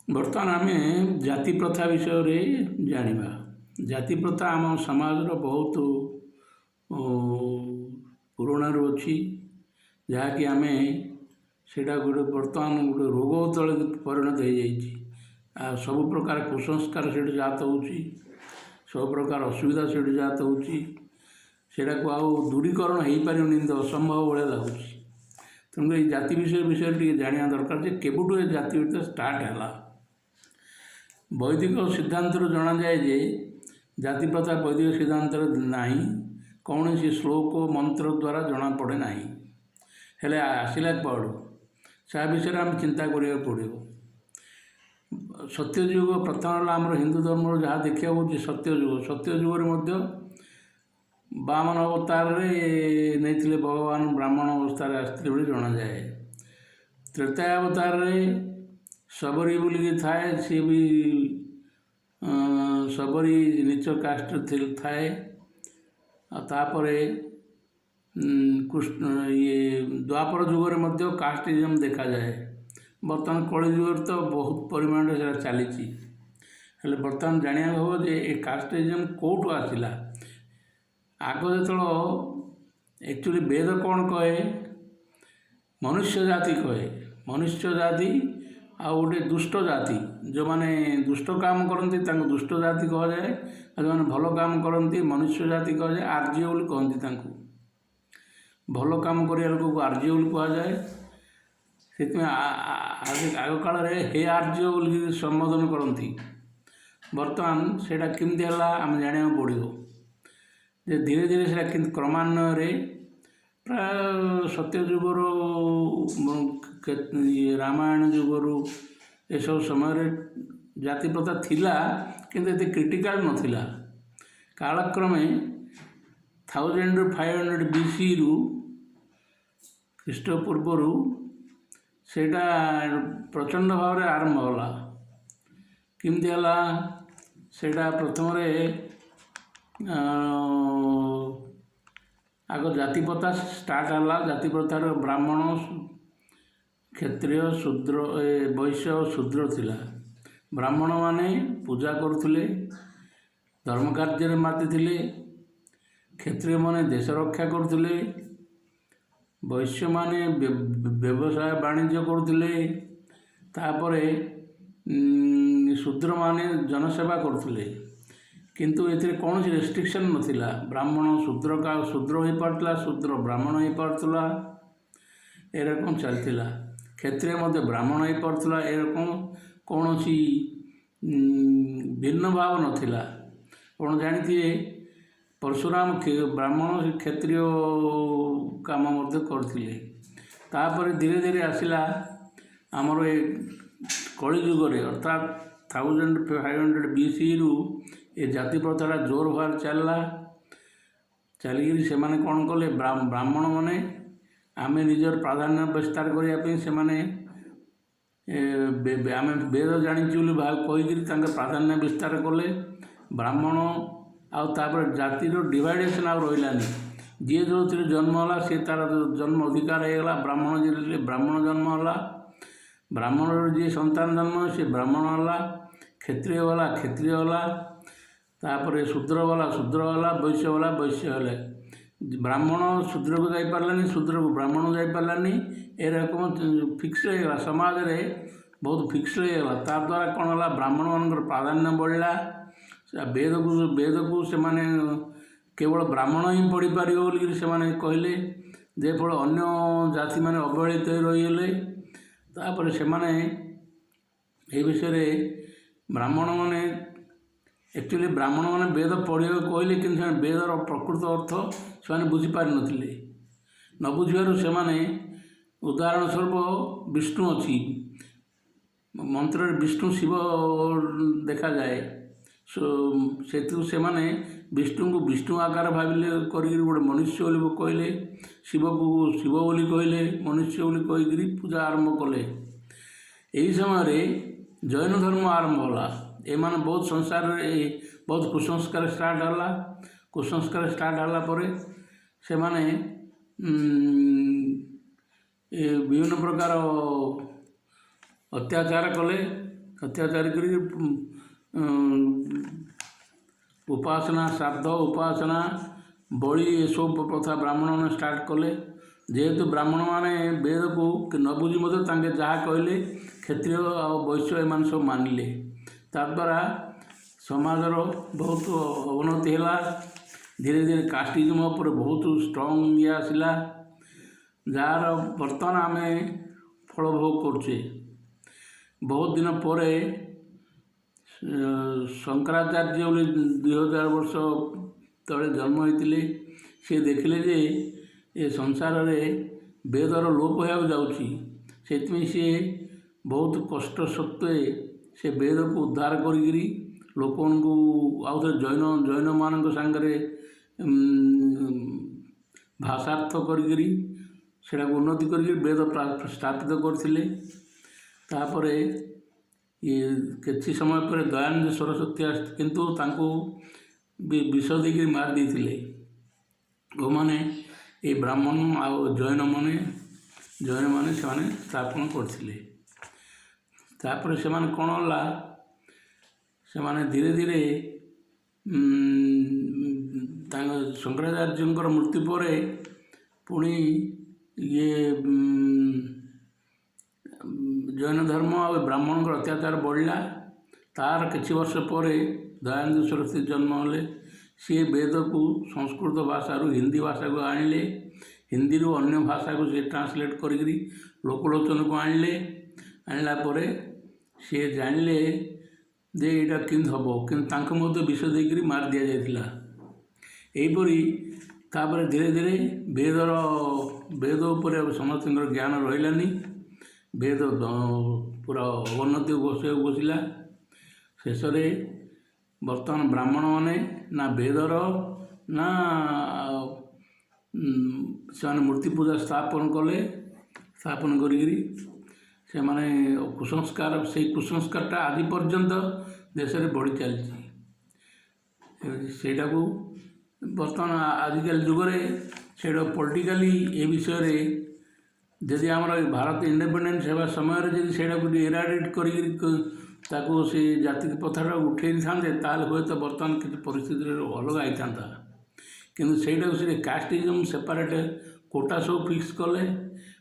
ବର୍ତ୍ତମାନ ଆମେ ଜାତି ପ୍ରଥା ବିଷୟରେ ଜାଣିବା। ଜାତି ପ୍ରଥା ଆମ ସମାଜର ବହୁତ ପୁରୁଣାରୁ ଅଛି, ଯାହାକି ଆମେ ସେଇଟା ଗୋଟେ ବର୍ତ୍ତମାନ ଗୋଟେ ରୋଗ ତଳେ ପରିଣତ ହେଇଯାଇଛି। ଆଉ ସବୁ ପ୍ରକାର କୁସଂସ୍କାର ସେଇଠି ଜାତ ହେଉଛି, ସବୁ ପ୍ରକାର ଅସୁବିଧା ସେଇଠି ଜାତ ହେଉଛି। ସେଇଟାକୁ ଆଉ ଦୂରୀକରଣ ହେଇପାରିବନି, ଏମିତି ଅସମ୍ଭବ ଭଳିଆ ଲାଗୁଛି। ତେଣୁ ଏଇ ଜାତି ବିଷୟରେ ଟିକେ ଜାଣିବା ଦରକାର ଯେ କେବେଠୁ ଏ ଜାତି ଷ୍ଟାର୍ଟ ହେଲା। ବୈଦିକ ସିଦ୍ଧାନ୍ତରୁ ଜଣାଯାଏ ଯେ ଜାତି ପ୍ରଥା ବୈଦିକ ସିଦ୍ଧାନ୍ତରେ ନାହିଁ, କୌଣସି ଶ୍ଲୋକ ମନ୍ତ୍ର ଦ୍ୱାରା ଜଣାପଡ଼େ ନାହିଁ। ହେଲେ ଆସିଲା କୁଆଡ଼ୁ, ସେ ବିଷୟରେ ଆମେ ଚିନ୍ତା କରିବାକୁ ପଡ଼ିବ। ସତ୍ୟଯୁଗ ପ୍ରଥମ ହେଲା ଆମର ହିନ୍ଦୁ ଧର୍ମର ଯାହା ଦେଖିବାକୁ ହେଉଛି ସତ୍ୟଯୁଗ। ସତ୍ୟଯୁଗରେ ମଧ୍ୟ ବାମନ ଅବତାରରେ ନେଇଥିଲେ ଭଗବାନ, ବ୍ରାହ୍ମଣ ଅବସ୍ଥାରେ ଆସିଥିଲେ ବୋଲି ଜଣାଯାଏ। ତ୍ରେତୟା ଅବତାରରେ ଶବରୀ ବୋଲିକି ଥାଏ, ସିଏ ବି ଶବରୀ ନୀଚ କାଷ୍ଟ ଥାଏ। ଆଉ ତାପରେ କୃଷ୍ଣ ଇଏ ଦ୍ୱାପର ଯୁଗରେ ମଧ୍ୟ କାଷ୍ଟିଜମ୍ ଦେଖାଯାଏ। ବର୍ତ୍ତମାନ କଳିଯୁଗରେ ତ ବହୁତ ପରିମାଣରେ ସେଇଟା ଚାଲିଛି। ହେଲେ ବର୍ତ୍ତମାନ ଜାଣିବାକୁ ହେବ ଯେ ଏ କାଷ୍ଟିଜମ୍ କେଉଁଠୁ ଆସିଲା। ଆଗ ଯେତେବେଳେ ଆକ୍ଚୁଆଲି ବେଦ କ'ଣ କହେ, ମନୁଷ୍ୟ ଜାତି କହେ। ମନୁଷ୍ୟ ଜାତି ଆଉ ଗୋଟେ ଦୁଷ୍ଟ ଜାତି, ଯେଉଁମାନେ ଦୁଷ୍ଟ କାମ କରନ୍ତି ତାଙ୍କୁ ଦୁଷ୍ଟ ଜାତି କୁହାଯାଏ, ଆଉ ଯେଉଁମାନେ ଭଲ କାମ କରନ୍ତି ମନୁଷ୍ୟ ଜାତି କୁହାଯାଏ, ଆର୍ଯ୍ୟ ବୋଲି କହନ୍ତି ତାଙ୍କୁ। ଭଲ କାମ କରିବା ଲୋକକୁ ଆର୍ଯ୍ୟ ବୋଲି କୁହାଯାଏ। ସେଥିପାଇଁ ଆଗ କାଳରେ ହେ ଆର୍ଯ୍ୟ ବୋଲି ସମ୍ବୋଧନ କରନ୍ତି। ବର୍ତ୍ତମାନ ସେଇଟା କେମିତି ହେଲା ଆମେ ଜାଣିବାକୁ ପଡ଼ିବ ଯେ ଧୀରେ ଧୀରେ ସେଇଟା କେମିତି କ୍ରମାନ୍ୱୟରେ ପ୍ରାୟ ସତ୍ୟଯୁଗରୁ, ରାମାୟଣ ଯୁଗରୁ ଏସବୁ ସମୟରେ ଜାତି ପ୍ରଥା ଥିଲା, କିନ୍ତୁ ଏତେ କ୍ରିଟିକାଲ ନଥିଲା। କାଳକ୍ରମେ 1500 ବିସିରୁ, ଖ୍ରୀଷ୍ଟପୂର୍ବରୁ ସେଇଟା ପ୍ରଚଣ୍ଡ ଭାବରେ ଆରମ୍ଭ ହେଲା। କେମିତି ହେଲା ସେଇଟା? ପ୍ରଥମରେ ଆଗ ଜାତି ପ୍ରଥା ଷ୍ଟାର୍ଟ ହେଲା। ଜାତି ପ୍ରଥାର ବ୍ରାହ୍ମଣ, କ୍ଷତ୍ରିୟ, ଶୂଦ୍ର, ଏ ବୈଶ୍ୟ, ଶୂଦ୍ର ଥିଲା। ବ୍ରାହ୍ମଣମାନେ ପୂଜା କରୁଥିଲେ, ଧର୍ମ କାର୍ଯ୍ୟରେ ମାତିଥିଲେ। କ୍ଷତ୍ରିୟମାନେ ଦେଶ ରକ୍ଷା କରୁଥିଲେ। ବୈଶ୍ୟମାନେ ବ୍ୟବସାୟ ବାଣିଜ୍ୟ କରୁଥିଲେ। ତାପରେ ଶୂଦ୍ରମାନେ ଜନସେବା କରୁଥିଲେ। କିନ୍ତୁ ଏଥିରେ କୌଣସି ରେଷ୍ଟ୍ରିକ୍ସନ୍ ନଥିଲା। ବ୍ରାହ୍ମଣ ଶୂଦ୍ର ଶୂଦ୍ର ହୋଇପାରୁଥିଲା, ଶୂଦ୍ର ବ୍ରାହ୍ମଣ ହୋଇପାରୁଥିଲା, ଏରକମ ଚାଲିଥିଲା। କ୍ଷତ୍ରିୟ ମଧ୍ୟ ବ୍ରାହ୍ମଣ ହୋଇପାରୁଥିଲା, ଏରକମ କୌଣସି ଭିନ୍ନ ଭାବ ନଥିଲା। ଆପଣ ଜାଣିଥିବେ ପରଶୁରାମ ବ୍ରାହ୍ମଣ କ୍ଷତ୍ରିୟ କାମ ମଧ୍ୟ କରୁଥିଲେ। ତାପରେ ଧୀରେ ଧୀରେ ଆସିଲା ଆମର ଏ କଳିଯୁଗରେ, ଅର୍ଥାତ୍ 1500 ବିସିରୁ ଏ ଜାତି ପ୍ରଥାଟା ଜୋର ଭାବରେ ଚାଲିଲା। ଚାଲିକିରି ସେମାନେ କ'ଣ କଲେ, ବ୍ରାହ୍ମଣମାନେ ଆମେ ନିଜର ପ୍ରାଧାନ୍ୟ ବିସ୍ତାର କରିବା ପାଇଁ ସେମାନେ ଆମେ ବେଦ ଜାଣିଛୁ ବୋଲି କହିକିରି ତାଙ୍କ ପ୍ରାଧାନ୍ୟ ବିସ୍ତାର କଲେ ବ୍ରାହ୍ମଣ। ଆଉ ତାପରେ ଜାତିର ଡିଭାଇଡେସନ୍ ଆଉ ରହିଲାନି। ଯିଏ ଯେଉଁଥିରେ ଜନ୍ମ ହେଲା ସିଏ ତାର ଜନ୍ମ ଅଧିକାର ହେଇଗଲା। ବ୍ରାହ୍ମଣ ଯିଏ ବ୍ରାହ୍ମଣ ଜନ୍ମ ହେଲା, ବ୍ରାହ୍ମଣର ଯିଏ ସନ୍ତାନ ଜନ୍ମ ସେ ବ୍ରାହ୍ମଣ ହେଲା, କ୍ଷତ୍ରିୟ ବାଲା କ୍ଷତ୍ରିୟ ହେଲା, ତାପରେ ଶୂଦ୍ର ବାଲା ଶୂଦ୍ର ହେଲା, ବୈଶ୍ୟ ବାଲା ବୈଶ୍ୟ ହେଲେ। ବ୍ରାହ୍ମଣ ଶୂଦ୍ରକୁ ଯାଇପାରିଲାନି, ଶୂଦ୍ରକୁ ବ୍ରାହ୍ମଣ ଯାଇପାରିଲାନି। ଏରକମ ଫିକ୍ସ ହେଇଗଲା, ସମାଜରେ ବହୁତ ଫିକ୍ସ ହେଇଗଲା। ତା ଦ୍ୱାରା କ'ଣ ହେଲା, ବ୍ରାହ୍ମଣମାନଙ୍କର ପ୍ରାଧାନ୍ୟ ବଢ଼ିଲା। ବେଦକୁ ସେମାନେ କେବଳ ବ୍ରାହ୍ମଣ ହିଁ ପଢ଼ିପାରିବ ବୋଲିକିରି ସେମାନେ କହିଲେ, ଯେ ଫଳ ଅନ୍ୟ ଜାତିମାନେ ଅବହେଳିତ ହୋଇ ରହିଗଲେ। ତାପରେ ସେମାନେ ଏ ବିଷୟରେ ବ୍ରାହ୍ମଣମାନେ ଆକ୍ଚୁଆଲି ବ୍ରାହ୍ମଣମାନେ ବେଦ ପଢ଼ିବାକୁ କହିଲେ, କିନ୍ତୁ ସେମାନେ ବେଦର ପ୍ରକୃତ ଅର୍ଥ ସେମାନେ ବୁଝିପାରିନଥିଲେ। ନ ବୁଝିବାରୁ ସେମାନେ, ଉଦାହରଣ ସ୍ୱରୂପ ବିଷ୍ଣୁ ଅଛି ମନ୍ତ୍ରରେ, ବିଷ୍ଣୁ ଶିବ ଦେଖାଯାଏ, ସେଥିରୁ ସେମାନେ ବିଷ୍ଣୁଙ୍କୁ ବିଷ୍ଣୁ ଆକାର ଭାବିଲେ କରିକିରି ଗୋଟେ ମନୁଷ୍ୟ ବୋଲି କହିଲେ, ଶିବକୁ ଶିବ ବୋଲି କହିଲେ, ମନୁଷ୍ୟ ବୋଲି କହିକିରି ପୂଜା ଆରମ୍ଭ କଲେ। ଏହି ସମୟରେ ଜୈନ ଧର୍ମ ଆରମ୍ଭ ହେଲା। ଏମାନେ ବହୁତ ସଂସାରରେ ବହୁତ କୁସଂସ୍କାର ଷ୍ଟାର୍ଟ ହେଲା। କୁସଂସ୍କାର ଷ୍ଟାର୍ଟ ହେଲା ପରେ ସେମାନେ ଏ ବିଭିନ୍ନ ପ୍ରକାର ଅତ୍ୟାଚାର କଲେ। ଅତ୍ୟାଚାର କରିକି ଉପାସନା, ଶ୍ରାଦ୍ଧ, ଉପାସନା, ବଳି ଏସବୁ ପ୍ରଥା ବ୍ରାହ୍ମଣମାନେ ଷ୍ଟାର୍ଟ କଲେ। ଯେହେତୁ ବ୍ରାହ୍ମଣମାନେ ବେଦକୁ ନ ବୁଝି ମଧ୍ୟ ତାଙ୍କେ ଯାହା କହିଲେ କ୍ଷତ୍ରିୟ ଆଉ ବୈଶ୍ୟ ଏମାନେ ସବୁ ମାନିଲେ। ତାଦ୍ୱାରା ସମାଜର ବହୁତ ଅବନତି ହେଲା। ଧୀରେ ଧୀରେ କାଷ୍ଟିଜମ୍ ଉପରେ ବହୁତ ଷ୍ଟ୍ରଙ୍ଗ ଇଏ ଆସିଲା, ଯାହାର ବର୍ତ୍ତମାନ ଆମେ ଫଳ ଭୋଗ କରୁଛେ। ବହୁତ ଦିନ ପରେ ଶଙ୍କରାଚାର୍ଯ୍ୟ ବୋଲି 2000 ବର୍ଷ ତଳେ ଜନ୍ମ ହୋଇଥିଲେ। ସେ ଦେଖିଲେ ଯେ ଏ ସଂସାରରେ ବେଦର ଲୋପ ହେବାକୁ ଯାଉଛି। ସେଥିପାଇଁ ସିଏ ବହୁତ କଷ୍ଟ ସତ୍ତ୍ୱେ ସେ ବେଦକୁ ଉଦ୍ଧାର କରିକିରି ଲୋକମାନଙ୍କୁ ଆଉ ଥରେ ଜୈନମାନଙ୍କ ସାଙ୍ଗରେ ଭାଷାର୍ଥ କରିକିରି ସେଇଟାକୁ ଉନ୍ନତି କରିକି ବେଦ ସ୍ଥାପିତ କରିଥିଲେ। ତାପରେ ଇଏ କିଛି ସମୟ ପରେ ଦୟାନନ୍ଦ ସରସ୍ୱତୀ ଆସି କିନ୍ତୁ ତାଙ୍କୁ ବି ବିଷ ଦେଇକିରି ମାରି ଦେଇଥିଲେ। ଯେଉଁମାନେ ଏଇ ବ୍ରାହ୍ମଣ ଆଉ ଜୈନମାନେ ସେମାନେ ସ୍ଥାପନ କରିଥିଲେ। ତାପରେ ସେମାନେ କ'ଣ ହେଲା, ସେମାନେ ଧୀରେ ଧୀରେ ତାଙ୍କ ଶଙ୍କରାଚାର୍ଯ୍ୟଙ୍କର ମୃତ୍ୟୁ ପରେ ପୁଣି ଇଏ ଜୈନ ଧର୍ମ ଆଉ ବ୍ରାହ୍ମଣଙ୍କର ଅତ୍ୟାଚାର ବଢ଼ିଲା। ତାର କିଛି ବର୍ଷ ପରେ ଦୟାନନ୍ଦ ସରସ୍ୱତୀ ଜନ୍ମ ହେଲେ। ସିଏ ବେଦକୁ ସଂସ୍କୃତ ଭାଷାରୁ ହିନ୍ଦୀ ଭାଷାକୁ ଆଣିଲେ। ହିନ୍ଦୀରୁ ଅନ୍ୟ ଭାଷାକୁ ସେ ଟ୍ରାନ୍ସଲେଟ୍ କରିକିରି ଲୋକଲୋଚନକୁ ଆଣିଲେ। ଆଣିଲା ପରେ ସିଏ ଜାଣିଲେ ଯେ ଏଇଟା କେମିତି ହେବ, କିନ୍ତୁ ତାଙ୍କୁ ମଧ୍ୟ ବିଷ ଦେଇକରି ମାରି ଦିଆଯାଇଥିଲା। ଏହିପରି ତାପରେ ଧୀରେ ଧୀରେ ବେଦ ଉପରେ ସମସ୍ତଙ୍କର ଜ୍ଞାନ ରହିଲାନି। ବେଦ ପୁରା ଅବନତି ବସିବାକୁ ବସିଲା। ଶେଷରେ ବର୍ତ୍ତମାନ ବ୍ରାହ୍ମଣମାନେ ନା ବେଦର ନା ସେମାନେ ମୂର୍ତ୍ତି ପୂଜା ସ୍ଥାପନ କଲେ। ସ୍ଥାପନ କରିକିରି ସେମାନେ କୁସଂସ୍କାର, ସେଇ କୁସଂସ୍କାରଟା ଆଜି ପର୍ଯ୍ୟନ୍ତ ଦେଶରେ ବଢ଼ି ଚାଲିଛି। ସେଇଟାକୁ ବର୍ତ୍ତମାନ ଆଜିକାଲି ଯୁଗରେ ସେଇଟା ପଲିଟିକାଲି ଏ ବିଷୟରେ ଯଦି ଆମର ଭାରତ ଇଣ୍ଡିପେଣ୍ଡେନ୍ସ ହେବା ସମୟରେ ଯଦି ସେଇଟାକୁ ଟିକେ ଇରାଡ଼ିଏଟ୍ କରିକିରି ତାକୁ ସେ ଜାତି ପ୍ରଥାଟାକୁ ଉଠେଇ ଦେଇଥାନ୍ତେ, ତାହେଲେ ହୁଏତ ବର୍ତ୍ତମାନ କିଛି ପରିସ୍ଥିତିରେ ଅଲଗା ହେଇଥାନ୍ତା। କିନ୍ତୁ ସେଇଟାକୁ ସେ କାଷ୍ଟିଜମ୍ ସେପାରେଟ୍ କୋଟା ସବୁ ଫିକ୍ସ କଲେ,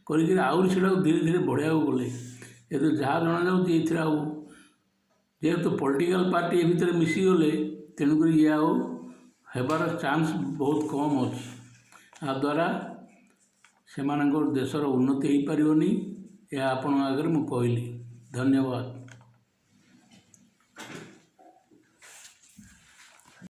କରିକିରି ଆହୁରି ସେଇଟାକୁ ଧୀରେ ଧୀରେ ବଢ଼ିବାକୁ ଗଲେ। ଏଥିରୁ ଯାହା ଜଣାଯାଉଛି ଏଥିରେ ଆଉ ଯେହେତୁ ପଲିଟିକାଲ୍ ପାର୍ଟି ଏ ଭିତରେ ମିଶିଗଲେ, ତେଣୁକରି ଇଏ ଆଉ ହେବାର ଚାନ୍ସ ବହୁତ କମ୍ ଅଛି। ଏହାଦ୍ୱାରା ସେମାନଙ୍କର ଦେଶର ଉନ୍ନତି ହେଇପାରିବନି, ଏହା ଆପଣଙ୍କ ଆଗରେ ମୁଁ କହିଲି। ଧନ୍ୟବାଦ।